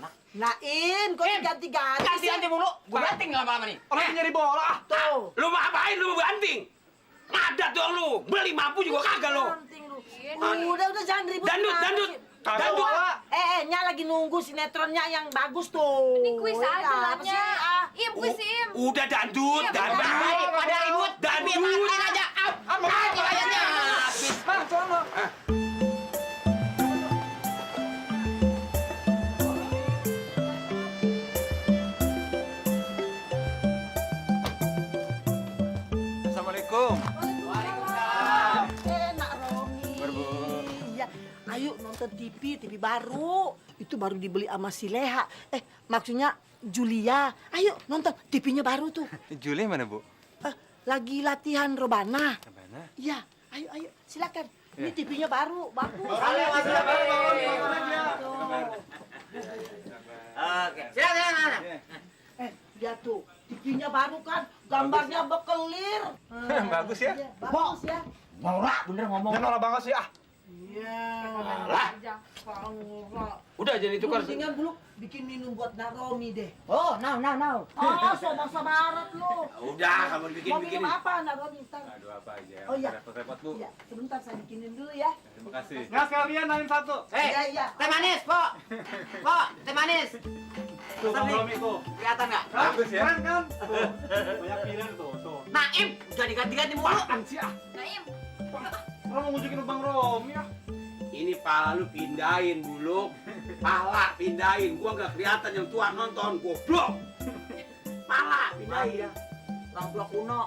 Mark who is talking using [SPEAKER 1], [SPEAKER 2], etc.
[SPEAKER 1] anak.
[SPEAKER 2] Naim, kok ganti-ganti sih?
[SPEAKER 1] Ganti mulu. Gua banting lama-lama nih.
[SPEAKER 3] Orang nyari bola.
[SPEAKER 2] Tuh.
[SPEAKER 4] Lu mau ngapain lu mau banting? Ngadat dong lu. Beli mampu juga kagak lu.
[SPEAKER 2] Banting lu. Udah jangan ribut.
[SPEAKER 4] Dandut.
[SPEAKER 2] Nya lagi nunggu sinetronnya yang bagus tuh.
[SPEAKER 5] Ini kuis aja lah,
[SPEAKER 2] Apa sih?
[SPEAKER 5] Nya. Im, kuis Im.
[SPEAKER 4] Udah dandut.
[SPEAKER 1] Pada ribut.
[SPEAKER 4] Dandut.
[SPEAKER 1] aja. Mati kayaknya.
[SPEAKER 3] Bang, sono. Assalamualaikum.
[SPEAKER 2] Waalaikumsalam. Nak Romi.
[SPEAKER 3] Bu.
[SPEAKER 2] Iya. Ayo nonton TV baru. Itu baru dibeli sama si Leha. Maksudnya Julia. Ayo nonton TV-nya baru tuh.
[SPEAKER 3] Juli mana, Bu?
[SPEAKER 2] Lagi latihan rebana.
[SPEAKER 3] Mana?
[SPEAKER 2] Iya. Ayo silakan. Ini TV-nya baru, bagus.
[SPEAKER 1] Oke. Silakan.
[SPEAKER 2] Lihat tuh, TV-nya baru kan, gambarnya bekelir.
[SPEAKER 3] Bagus ya?
[SPEAKER 2] Iya, bagus ya.
[SPEAKER 1] Norak bener ngomong.
[SPEAKER 3] Jangan norak banget sih, ah.
[SPEAKER 2] Iya.
[SPEAKER 4] Lah.
[SPEAKER 2] Norak.
[SPEAKER 4] Udah jadi tukar.
[SPEAKER 2] Mendingan dulu bikin minum buat Naromi deh.
[SPEAKER 1] Oh, now.
[SPEAKER 2] Sabarat lu.
[SPEAKER 4] Udah, kamu
[SPEAKER 2] Mau minum apa Naromi? Ntar.
[SPEAKER 3] Aduh, apa aja.
[SPEAKER 2] Oh iya.
[SPEAKER 3] Repot-repot, Bu.
[SPEAKER 2] Iya, sebentar saya bikinin dulu ya.
[SPEAKER 3] Terima kasih. Nggak sekalian naim satu.
[SPEAKER 2] Iya.
[SPEAKER 1] Teh manis, Po. Po, teh manis.
[SPEAKER 3] Tuh, Bang Romi tuh.
[SPEAKER 1] Kelihatan nggak?
[SPEAKER 3] Bagus ya? Keren kan? Tuh. Banyak pilihan tuh.
[SPEAKER 1] Naim, jadi ganti-ganti mulu.
[SPEAKER 3] Apaan sih, ah?
[SPEAKER 5] Naim.
[SPEAKER 3] Orang mau ngunjukin Bang Romi, ah.
[SPEAKER 4] Ini pala lu pindahin buluk. Pala pindahin. Gua nggak kelihatan yang tua nonton. Goblok. Pala pindahin.
[SPEAKER 1] Orang tua kuno.